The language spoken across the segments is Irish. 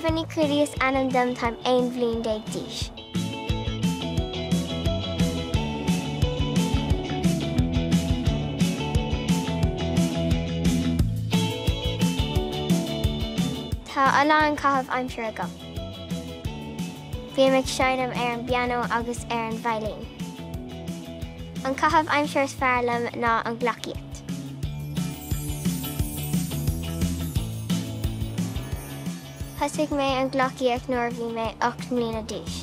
Éabha Ní Craoilí is ainm dom, táim 11 bhliain d'aois. Tá a lán caitheamh aimsire agam. Bím ag seinm ar an bpianó agus ar an veidhlín. An caitheamh aimsire is fearr liom ná an ghleacaíocht. Thosaigh mé an ghleacaíocht nuair a bhí mé 8 mbliana d'aois.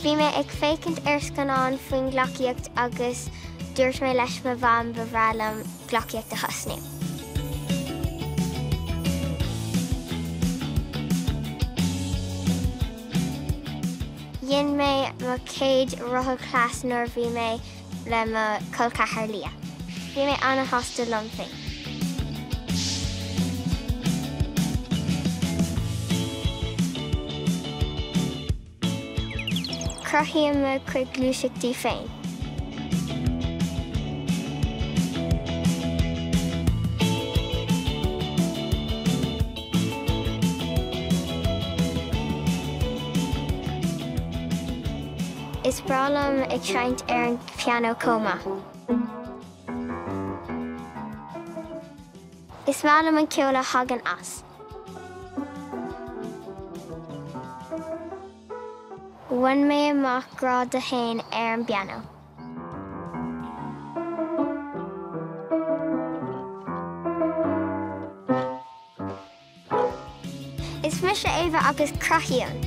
Bhí mé ag féachaint ar scannán faoin ghleacaíocht agus dúirt mé leis mo mham ba bhreá liom gleacaíocht a thosnú. Dhein mé mo chéad rotharchleas nuair a bhí mé le mo chol ceathar Leah. Bhí mé an-shásta liom féin. Cruthaím mo chuid gluaiseachtaí féin. Is breá liom ag seinnt ar an pianó chomh maith. Is maith liom an ceol a thagann as. Bhain mé amach grád 1 ar an bpianó. Is mise Éabha agus cruthaím.